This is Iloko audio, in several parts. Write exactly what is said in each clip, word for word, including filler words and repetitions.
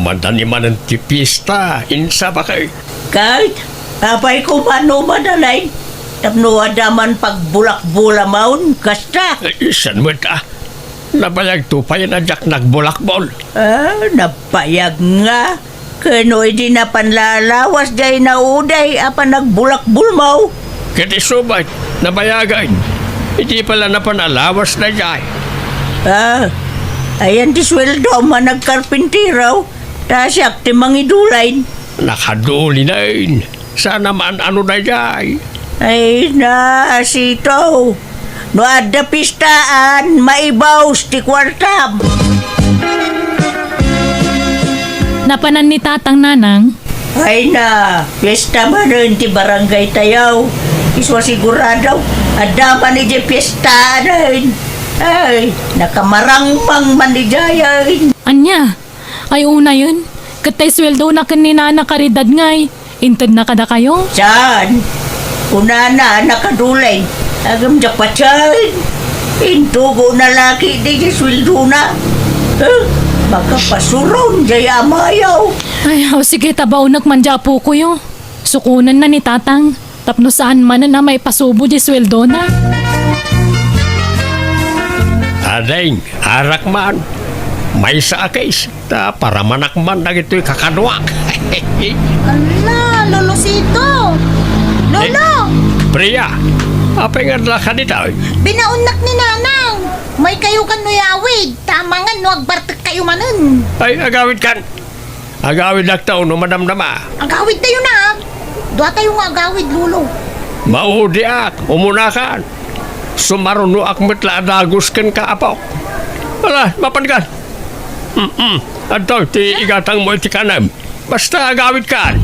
Madani manen ti fiesta, insa bakay? Ket, apay koma no madalay? Tapno adda man pagbulakbulamon, kasta? Eh, saan met, ah? Nabayagto pay a diak nagbulakbol. Ah, nabayag nga. Ket no idi napan la a lawas diay nauday a panagbulakbolmo? Ket isu met, nabayagen. Idi pay la napan a lawas daydiay. Ah, ayan ti sueldom a nagkarpintero, ta siak ti mangidulayn. Nakadulinen. Saan a maan-ano daydiay. Ay, na, sito. No adda pistaan, maibus ti kuartam. Napanan ni Tatang, Nanang. Ay na, fiesta manen ti barangay tayo. Isu a sigurado, adda man idiay fiesta, anen. Ay, nakamarangmang man idiay, ay. Ania? Ay, unayen, ket tay sueldona ken ni Nana Caridad ngay, intedna kadakayo? Saan? Kunana, nakadulay. Agem diak patien. Intugona la ketdi ti sueldona. Eh, makapasuron diay amayo. Ay, o sige, tabaonek man diay apokoyo. Sukonenna ni Tatang. Tapno saan manen a maipasubo diay sueldona. Ading, arak man. Maysa a case, ta paramanak man dagitoy kakaduak. Ala, Lolo Sito! Lolo! Eh, Priya, apay nga adda ka ditoy? Binaonnak ni Nanang. Maykayo kan no yawid, ta amangan no agbartek kayo manen. Ay, agawid kan. Agawidakto no madamdama. Agawidtayo na, ah. Duatayo nga agawid, Lolo. Maudiak, umunakan. Sumarunoak met la a dagus kenka, apok. Ala, mapanka. Mm-mm. Adtoy ti igatangmo iti kanem. Basta agawidkan.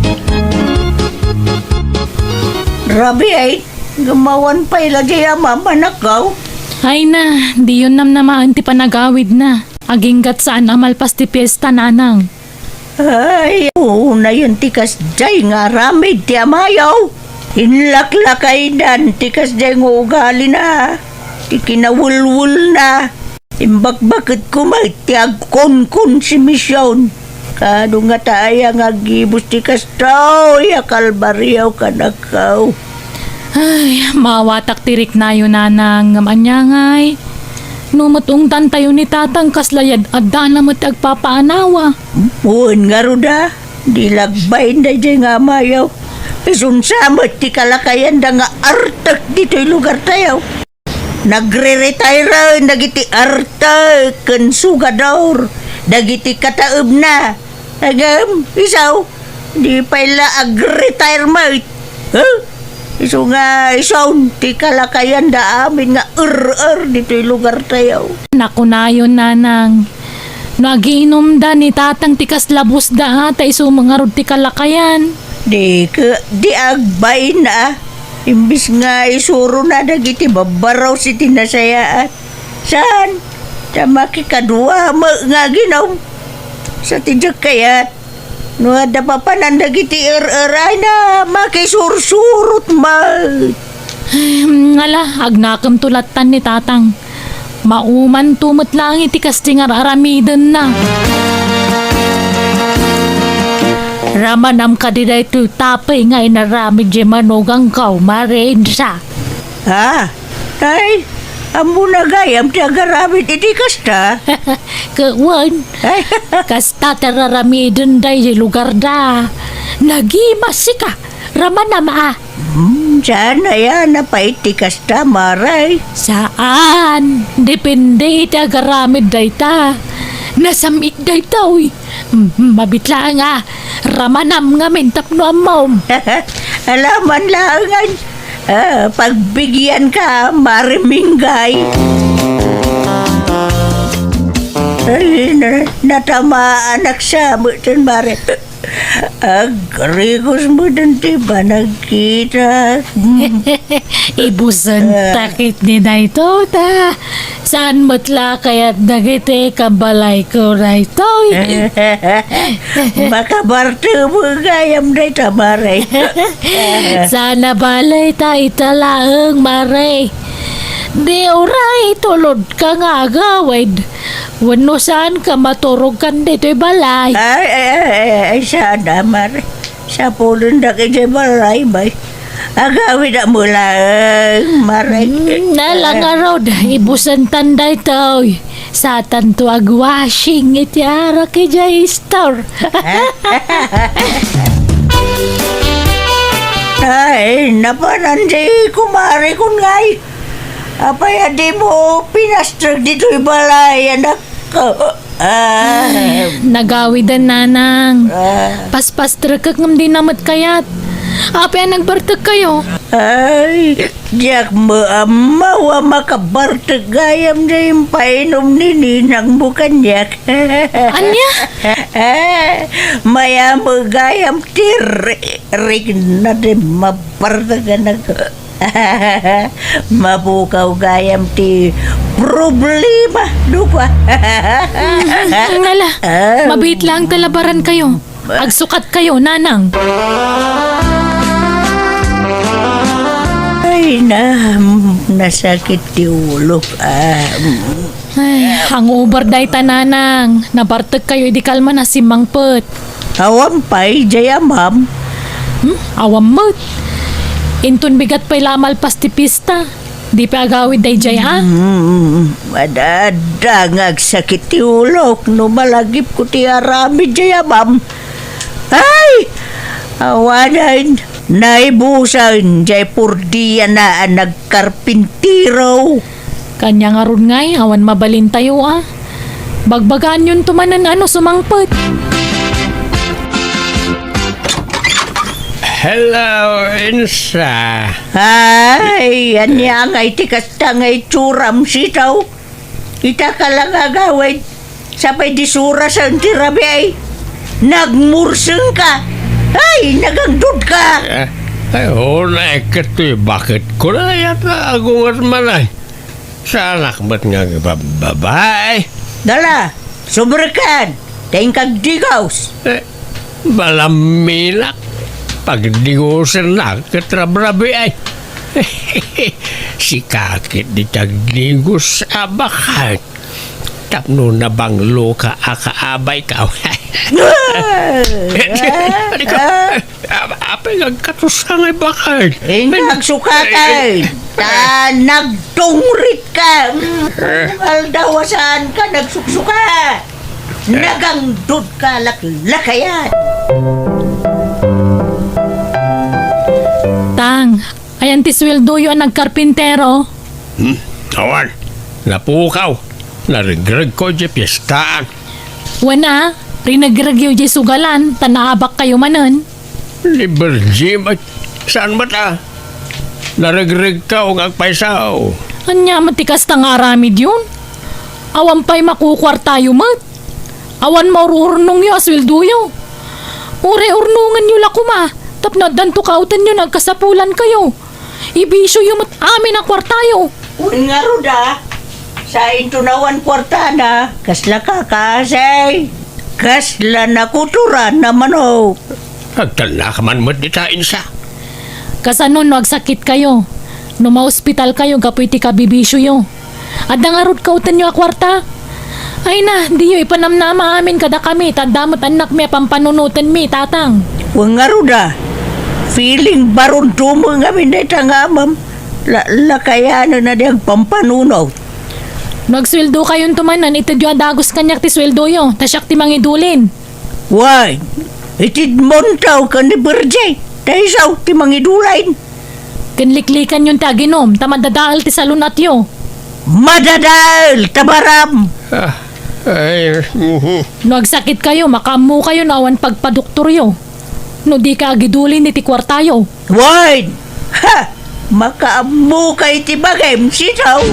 Rabii, ay. Gummawan pay la diay a mamanakaw. Ay na, diyon namnamaen ti panagawidna. Aginggat saan a malpas ti fiesta, Nanang. Ay, unayen ti kasdiay nga aramid ti amayo. Inlaklakaydan ti kasdiay nga ugalina, ti kinawelwelna. Imbakbaketko met ti agkonkonsumision. Kaano ngata aya nga aggibus ti kastoy a kalbario kadakayo? Ay, maawatak ti riknayo, Nanang, ngem ania ngay? No met ungdantayo ni Tatang, kasla yad-addana met ti agpapaanawa. Wen ngarud a, di lagbayen daydiay nga amayo. Isunsa met ti kalakayanda nga artek ditoy lugartayo. Nagre-retire dagiti artek ken sugador dagiti kataebna. Ngem, isu, di pay la ag-retire met. Huh? Isu nga isu ti kalakayanda amin nga er-er ditoy lugartayo. Nakunayon, Nanang, no agiinumda ni Tatang ti kasla busda, a, ta isu met ngarud ti kalakayan. Di ke, di agbain a. Imbis nga isurona dagiti babbarus iti nasayaat. Saan? Ta makikadua met nga aginum. Sa ti diak kayat, no adda papanan dagiti er-er ay na makisursurot met. Ay, ngala, agnakemto lattan ni Tatang. Maumanto met laeng iti kasdi nga ar-aramidenna. Ramanam kadi daytoy tapey nga inaramid diay manugangko, Mare Insa? Ha? Ay, ammona gayam ti agaramid iti kasta? Ket wen, ay, kasta ti ar-aramiden daydiay lugarda. Nagimasika, ramanam a. Hmm, saan aya a pay ti kasta, Mare? Saan. Depende iti agaramid dayta. Nasam-it daytoy. Hmm, mabit laeng a. Ramanam ngamin tapno ammom. Alaman laengen. Ah, pagbigianka, Mare Minggay. Ay, na-, natamaanak sa met, Mare. Agrigos met ti panagkita. Ibusen ta ketdi daytoy ta. Saan met la kayat dagiti kabalayko daytoy? Makabartemo gayam dayta, Mare. Saan a balay ta ita laeng, Mare. Di uray, tulodka nga agawid. Wenno saanka maturogkan ditoy balay? Ay, ay, ay, ay, ay, saan a, Mare. Sapulendak idiay balay, bay. Agawid a mula, Mare. Hmm, nala ngarud, ibusentan daytoy. Saantanto agwashing iti arak idiay store. Ay, napanan di kumare kon ngay. Apay a dimo pinastrek ditoy balay, anak? Ah. Nagawiden, nanang. Ah. Paspastrekek ngem dina met kayat. Apay a nagbartekkayo? Ay, diak maammo a makabartek gayam diay impainom ni ninangmo kaniak. Ania? Mayammo gayam ti ri-, rikna ti mabartek, anak. Mapukaw gayam ti problema, dukwa. Nala, ah, mabiit laeng ta labarankayo. Agsukatkayo, nanang. Ay, na, nasakit ti ulok. Ah, mm. Ay, hangover dayta, nanang. Nabartekkayo idi kalman a simmangpet. Awan pay, jay amam. Hmm? Awan met. Inton bigat pay la a malpas ti pista. Di pay agawid dayjay a? Hmm, adda nga agsakit ti ulok no malagipko ti aramid, jay amam. Ay! Awanen, naibusen, jay purdiana a nagkarpintero. Kaniangarud ngay, awan mabalintayo a. Bagbagaanyonto manen a no sumangpet. Hello, Insa. Ay, ania ngay ti kasta nga itsuram, sitaw? Ita ka la nga agawid, sapay di surasen ti rabii. Nagmursengka. Ay, nagangdudka. Eh, ay, unay ket toy baketko na yata agunget man ay. Saanak met nga agbababae. Dala, sumrekkan, ta inkagdigos. Eh, balaminak, pagdigosennak ket rabrabiay. Sika ket di ti agdigos a baket. Tapno nabangloka a kaabayka. Ah! Adi ka, ah, apay nga agkatoska ngay baket? Eh, nagsukakan. Ta nagtungritka. Mm, eh. Aldaw a saanka nagsuksuka. Eh. Nagangdudka laklakayan. Tang, ayan ti sueldoyo a nagkarpintero? Hmm? Awan. Napukaw. Naregregko idiay piestaan. Wen a, rinegregyo idiay sugalan, ta naabakkayo manen. Ni Virgie met, saan met a? Naregregkaw nga agpaysaw. Ania met ti kasta nga aramidyon? Awan pay makukuartayo met. Awan maururnongyo a sueldoyo. Uray urnongenyo la koma, tapno addanto kaawtenyo nga agkasapulankayo. Ibisioyo met amin a kuartayo. Wen ngarud a, sainto no awan kuartana, kasla kakaasay, kasla nakutoran a manok. Agtalna ka man met dita, Insa. Kasano no agsakitkayo, no maospitalkayo gapu iti kabibisioyo? Adda ngarud kaawtenyo a kuarta? Ay na, diyo ipanamnama amin kadakami, ta adda met annakmi a pampanunotenmi, Tatang. Wen ngarud a, feeling baron tumeng amin dayta nga amam. La-, lakayanen a di agpampanunot. No agsueldokayonto manen, itedyo a dagus kaniak ti sueldoyo, ta siak ti mangidulin. Wen, itedmonto ken ni Virgie, ta isu ti mangidulin. Ken liklikanyon ti aginom, ta madadael ti salun-atyo. Madadael, ta baram! Ah, ay, mhm. No agsakitkayo, makaammokayo no awan pagpadoktoryo. No dika agidulin iti kuartayo. Wen! Ha! Makaammoka iti bagim, sitaw!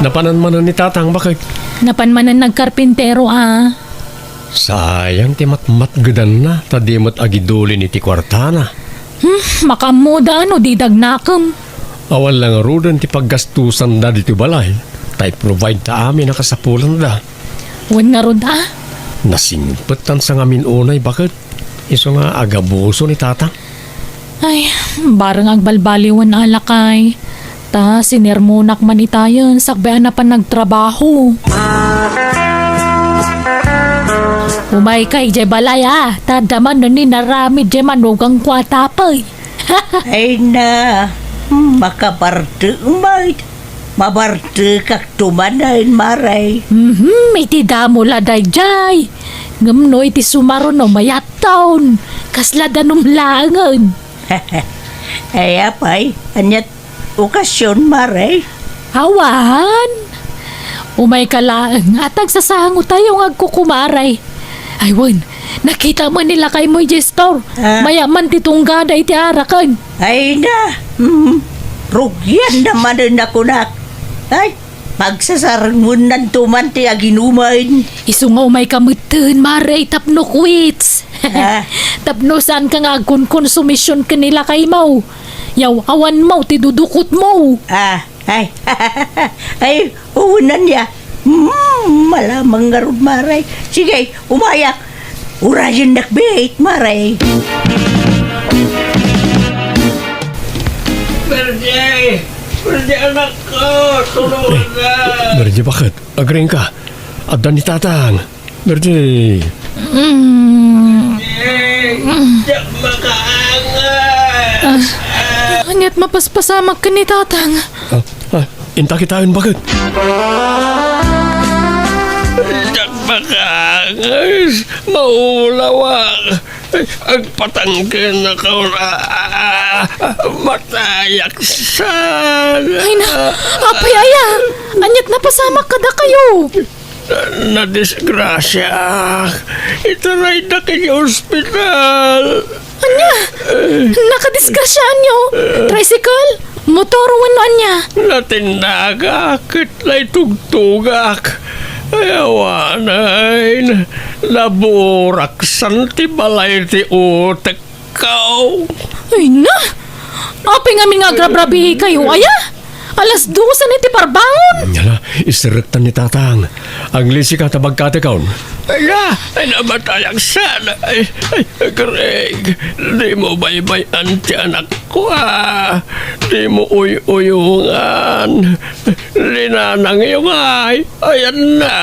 Napanan manen ni Tatang, baket? Napan manen nagkarpintero a. Sayang ti matmatgedanna, ta di met agidulin iti kuartana. Hmm, makaammoda no di dagnakem. Awan la ngaruden ti paggastusanda ditoy balay, ta i-provide ta amin a kasapulanda. Wen ngarud a? Nasingpet tan sangamin unay, baket. Isu nga agabuso ni Tatang. Ay, bareng agbalbaliwen a lakay. Ta sinermonak man itayen sakbay a napan nagtrabaho. Umayka idiay balay a, ta adda man ni naramid diay manugang ko a tapay. Ay na, makabartek met. Mabartekakto manen, Mare. Mhm, iti damo la daydiay. Ngem no iti sumaruno, mayatton. Kasla danum laengen. Ay, apay, aniat okasion, Mare? Awan. Umayka laeng, at agsasangotayo nga agkukumare. Ay, wen, nakita met ni lakaymo idiay store. Ah. Mayat man ti tunggada iti araken. Ay na, hmm, rugianna manen a kunak. Ay, pagsasarengennanto man ti aginumen. Isu nga umayka metten, Mare, tapno quits. Ah. Tapno saanka nga agkonkonsumision ken ni lakaymo. Yaw-awanmo ti dudukotmo. Ah, ay, ay, unan ya. Hmm, malamang ngarud, Mare. Sige, umayak. Urayennak biit, Mare. Bernie! Bernie, anak ko! Tulungan na! Bernie, bakit? Agriingka? Adda ni Tatang. Bernie! Mm. Bernie! Diak makaangas! Ah, aniat mapaspasamak ken ni Tatang? Ah, ah, inta kitaen, bakit? Diak makaangas, maulawak. Agpatangken ako na, matayak saan. Ay na, apay aya, aniat napasamak kadakayo? Na-, nadisgrasyaak. Itaraydak iti ospital. Ania? Nakadisgrasyaanyo? Tricycle? Motor wenno ania? Natindagak ket naitugtogak. Ay, awanen. Naburaksan ti balay ti utekko. Ay na! Apay ngamin nga agrabrabiikayo, aya? Alas dosen iti parbangon! Ala, iserektan ni Tatang. Aglisika ta bagkatekon. Ala, ay, namatayak saan. Ay, ay, Greg, dimo baybay-an ti anakko, a. Dimo uy-uyongan. Linanangyo ngay. Ayanna.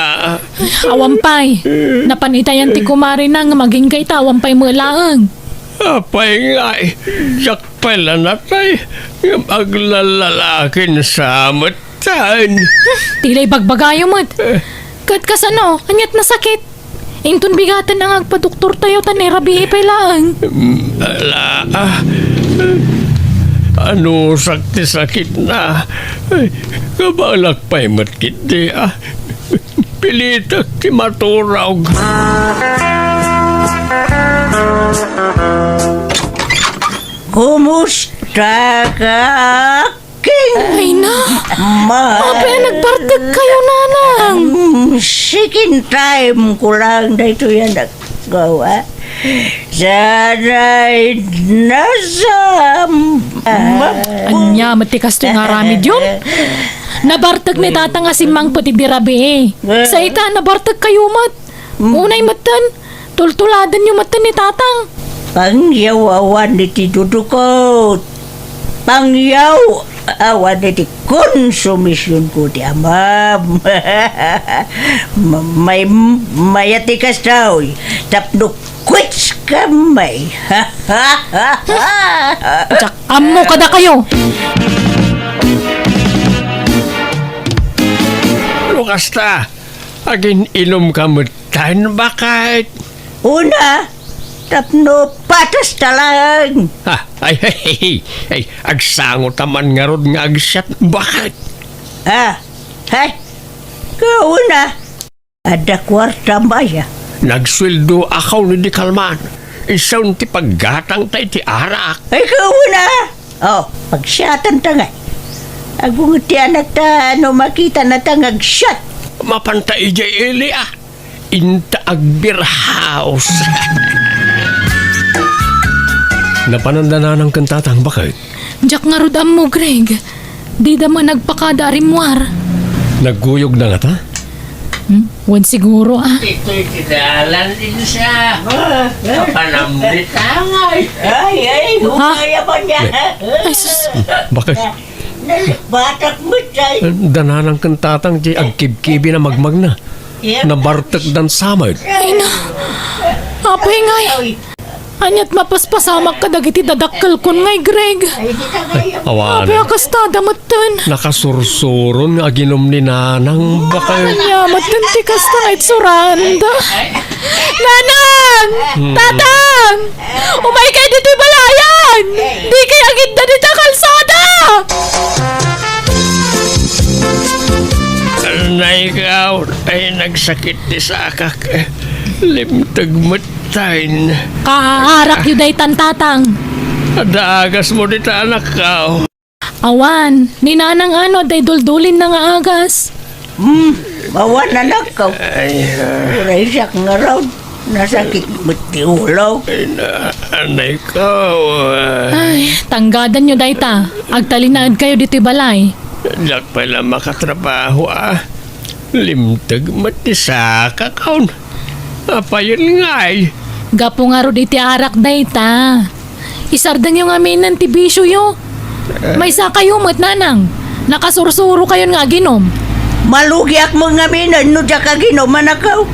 Awan pay. Napan itayan ti kumarina nga agingga ita, awan pay met laeng. Apay ngay, diak pay la natay, ngem aglalalakin sa metten. Ti la ibagbagayo met. Eh. Ket kasano, aniat nasakit? Inton bigaten nga agpadoktortayo ta nairabii pay laeng. Mm, ala, ah. Anusak ti sakitna. Ay, kabalak pay met ketdi, ah. Pilitek ti maturog. Kumusta ka, King? Ay na! Ma- Apay a nagbartek kayo, nanang? Mm, second time ko lang daytoy a naggawa. Sana'y nasa ma- Ania met ti kastoy nga aramidyon? Nabartek ni Tatang a simmangpet idi rabii. Sa ita, nabartek kayo met. Unay metten, tultuladenyo metten ni Tatang. Pangyaw awan iti dudukot. Pangyaw awan iti konsumisionko ti amam. Ma-, may-, mayat ti kastoy, tapno quits kami. Diak ammo kadakayo. No kasta, agin-inom ka met tan baket. Una, tapno patas ta laeng. Ah, ay, ay, ay, ay, agsango ta man ngarud nga agsiat baket. Ah, hay, kauna, adda kuarta maya. Nagsueldo ako ni di kalman. Isun ti paggatang ta iti arak. Ay, kauna! Oh, pagsiatan ta ngay. Agunget ti anak ta no makita na ta nga agsiat. Mapanta idiay ili, ah. Inta agbirhaos. Napanan da nanang ken tatang, baket? Diak ngarud ammo, Greg. Dida man nagpakada a rimmuar. Nagkuyog na ngata? Hmm? Wen siguro, ah. Ditoy ti dalan, Insa. Ah, ah. Kapanamnit angay. Ay, ay, Ha? Umaya pa niya. Ay, sus. Bakit? Nalibatak mo, Chay. Dananang ken tatang ti agkibkibi na magmagna. Yeah. Nabartek dan samad. Ay, na. Apay ngay. Ay. Aniat mapaspasamak kadagiti dadakkelkon ngay, Greg? Ay, di ka kayo. Awan. Apay a kasta da metten? Nakasursuron nga aginum ni Nanang, bakay. Ania metten ti kasta nga itsuranda? Nanang! Hmm. Tatang! Umaykay ditoy balayan! Dikay agidda dita kalsada! Nay, ikaw, ay nagsakit ti sakak. Limteg met Tain. Kaaarakyo daytan, tatang. Adda agasmo dita, anakko? Awan, ni Nanang ano, adda iduldulinna nga agas. Hmm, awan, anakko. Ay, ah. Uray siak ngarud. Nasakit met ti ulo. Ay, na, anay ko, ah. Ay, tanggadanyo dayta. Agtalinaedkayo ditoy balay. Diak pay la makatrabaho, ah. Limteg met ti sakak. Apayen ngay? Gapu ngarud iti arak dayta. Isardenyo ngaminen ti bisioyo. Maysakayo met, Nanang. Nakasursurokayon nga aginum. Malugiak met ngaminen no diak aginum, anakko.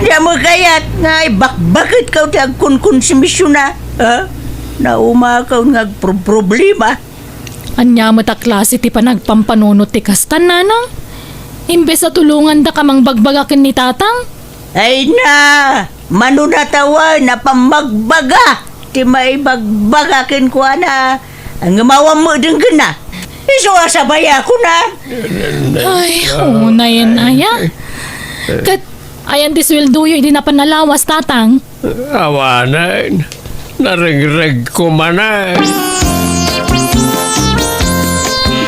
Diak met kayat nga ibakbaketko ti agkonkonsumision, a? Naumakaw nga agproproblema. Ania met a klase ti panagpampanunot ti kasta, Nanang? Imbes a tulongandaka mangbagbaga ken ni Tatang? Ay na! Mano natawen a pammagbaga ti maibagbaga kenkuana, ngem awan met denggenna. Isu a sabayakon a. Ay, unayen aya. Ket ayan ti sueldoyo idi napan a lawas, Tatang? Awanen, narengregko manen.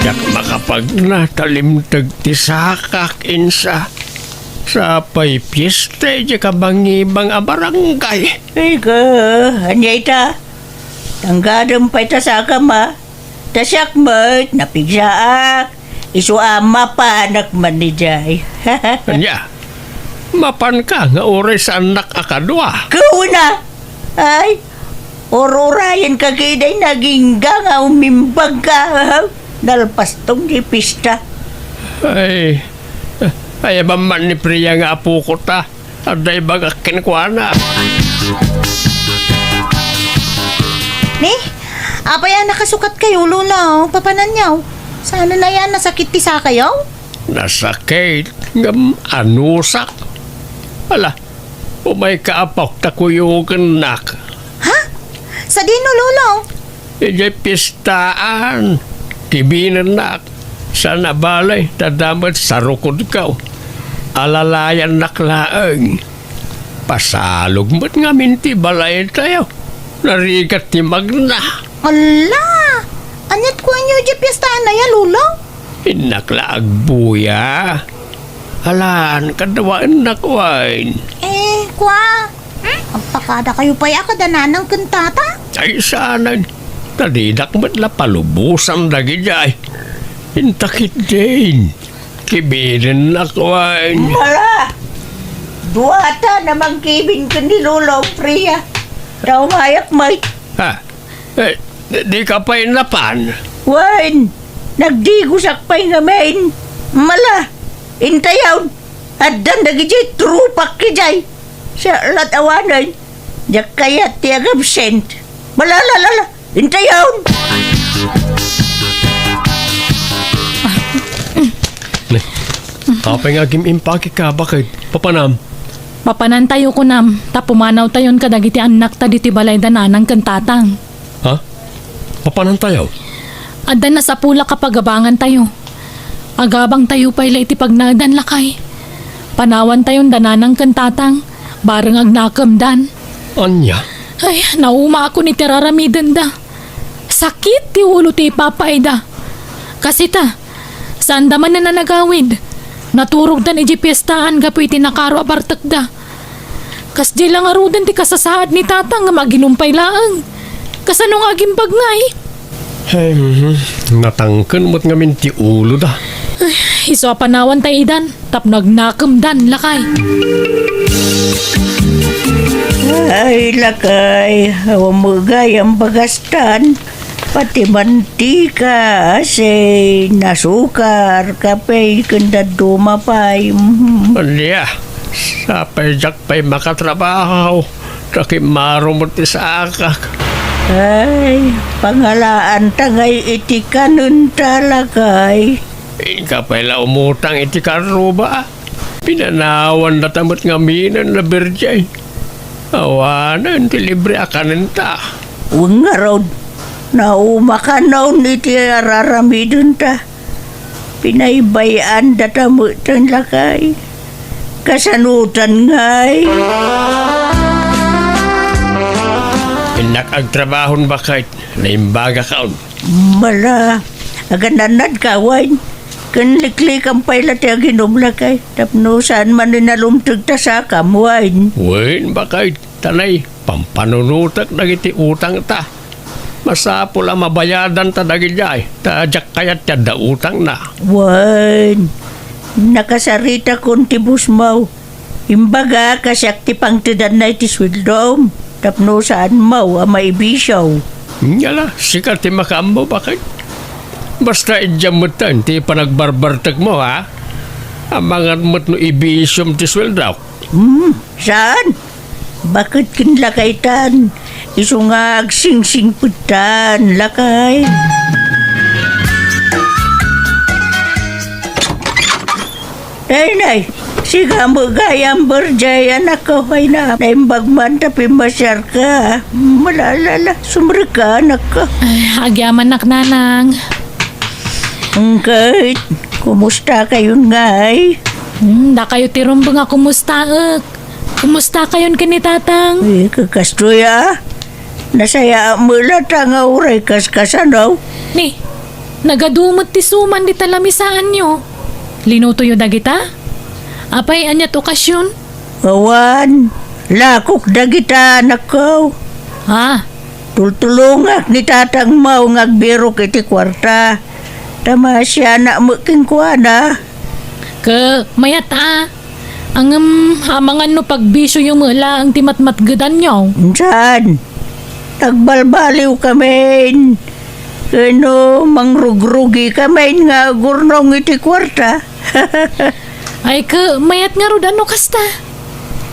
Diak makapagna ta limteg ti sakak, insa. Sapay fiesta idiay kabangibang a barangay. Ay ka, ania ita? Tanggadem pay ta sakam a. Ta siak met, napigsaak. Isu a mapanak man idiay. Ania? Mapanka nga uray saannak a kadua? Kuna! Ay, ururayenka ketdi, nagingga nga umimbagka. Nalpaston ti pista. Ay, ay, awan man ni Priya nga apokota. Adda ibagak kenkuana. Ni, apay a nakasukatkayo, Lolo? Papananyo? Saan a yan? Nasakit ti sakayo? Nasakit, ngem anusak. Ala, umayka, apok, ta kuyogennak. Ha? Sadino, Lolo? Idiay pistaan, kibinennak. Saan a bale, ta adda met sarukodko. Alalayannak laeng. Pasalog met ngamin ti balaytayo. Narigat ti magna. Ala! Aniat kuanyo idiay pistaan aya, Lolo? Innak la agbuya. Alan, kadawaennak wen. Eh, kua, hmm? Agpakadakayo pay a kada nanang ken tata? Ay, saanen. Ta didak met la palubosan dagidiay. Inta ketdin. Kibidennak wen. Mala! Duata a mangkibin ken ni Lolo Priya. Ta umayak met. Ha? Eh, di, di ka pay napan? Wen, nagdigosak pay ngamin. Mala, intayon, addan dagidiay trupak idiay. Siya lat awanen, diak kayat ti agabsent. Mala, la, la, la, intayon. Ne, apay nga agim-impake ka, bakit? Papanam? Papanantayo, kunam, ta pumanawtayon kadagiti annakta ditoy balay da nanang ken tatang. Ha? Papanantayo? Adda nasapulak a pagabangantayo. Agabangtayo pay la iti pagnaedan, lakay. Panawantayon da nanang ken tatang, bareng agnakemdan. Ania? Ay, naumaakon iti raramidenda. Sakit ti ulo ti ipapaayda. Kas ita, saanda manen a nagawid. Naturogdan idiay piestaan gapu iti nakaro a bartekda. Kasdiay la ngaruden ti kasasaad ni Tatang nga aginum pay laeng. Kasano nga agimbag ngay? Ay, mhm. Natangken met ngamin ti uloda. Ay, isu a panawan tay idan. tapno agnakemdan, lakay. Ay, lakay, awan met gayam bagastan. Pati mantika, asin, asukar, kape, ken dadduma pay. Mhm. Ania, sapay diak pay makatrabaho, ta kimmaro met ti saakak. Ay, pangalaanta ngay iti kanenta, lakay. Inka pay la umutang iti karruba. Pinanawandata met ngaminen a birthday. Awanen ti libre a kanenta. Wen ngarud, naumakanon iti araramidenta. Pinaybay-andata metten, lakay. Kasanotan ngay? Innak agtrabahon, baket. Naimbagakon. Mala, aganannadka, wen? Ken liklikam pay la ti aginum, lakay, tapno saan manen a lumteg ta sakam, wen? Wen, baket, ta nay, pampanunotek dagiti utangta. Masapul a mabayadanta dagidiay, ta diak kayat ti adda utangna. Wen, nakasaritakon ti busmaw. Imbagak a siak ti pangtedanna iti sueldom, tapno saanmo a maibisio. Ania la, sika ti makaammo, baket. Basta idiam metten ti panagbarbartekmo, ha? Amangan met no ibisiom ti sueldok. Hmm, saan? Baket ken lakaytan, isu nga agsingsingpettan, lakay. Nay, nay, sika met gayam, birthday, anakko, ay na, naimbag man ta pimmasiarka. Malala, sumrekka, anakko. Ay, agyamanak, nanang. Ngem, kumusta kayon ngay? Hmm, dakayo ti rumbeng a kumustaek. Kumusta kayon ken ni tatang? Eh, kakastoy, a. Nasayaat met la ta nga uray kaskasano. Ni, nagadu met ti suman dita lamisaanyo. Linutoyo dagita? Apay, aniat okasion? Awan, lakok dagita, anakko. Ah. Tultulongak ni tatangmo nga agbirok iti kuarta. Ta maasianak met kenkuana. Ke, mayat a. Ngem, amangan no pagbisioyo met laeng ti matmatgedanyo. Saan? Nagbalbaliwkamin. Ken no, mangrugrugikamin nga agurnong iti kuarta. Ay, ke, mayat ngarud a no kasta.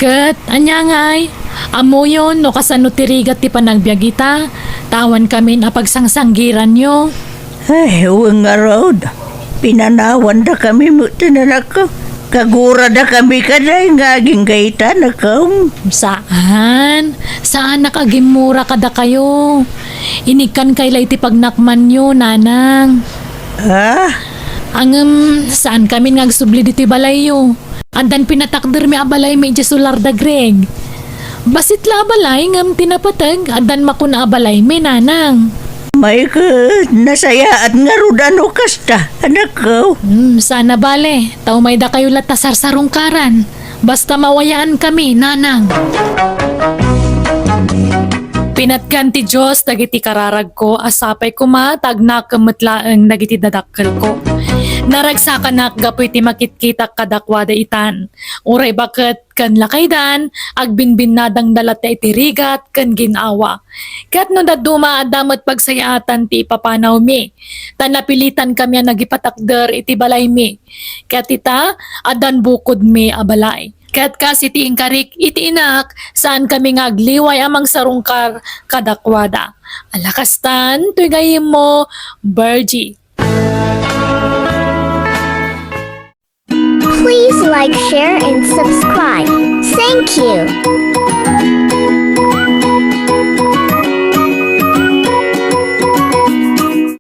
Ket, ania ngay, ammoyon no kasano ti rigat ti panagbiag ita, ta awankamin a pagsangsanggiranyo. Ay, wen ngarud. Pinanawandakami met ti nanakko. Kaguradakami kadi nga agingga ita, anakko. Saan. Saanak a gimmura kadakayo. Inikkankay la iti pagnakmanyo, nanang. Ah? Ngem, saankamin nga agsubli ditoy balayyo. Addan pinatakdermi a balaymi idiay solar da Greg. Bassit la a balay ngem ti napateg, addan makuna a balaymi, nanang. May ket, nasayaat ngarud a no kasta, anakko. Hmm, saan a bale, ta umaydakayo latta sarsarungkaran. Basta mawayaankami, nanang. Pinatgan ti Dios dagiti kararagko a sapay koma ta agnakem met laeng dagiti dadakkelko. Naragsakanak gapu iti makitkitak kadakuada itan. Uray baket ken lakaydan, agbinbinnadangda latta iti rigat ken gin-awa. Ket no dadduma, adda met pagsayaatan ti ipapanawmi, ta napilitankami a nagipatakder iti balaymi. Ket ita, addan bukodmi a balay. Ket kas iti inkarik iti inak, saankami nga agliway a mangsarungkar kadakuada. Ala kastan, toy gayyemmo, Virgie. Please like, share, and subscribe. Thank you.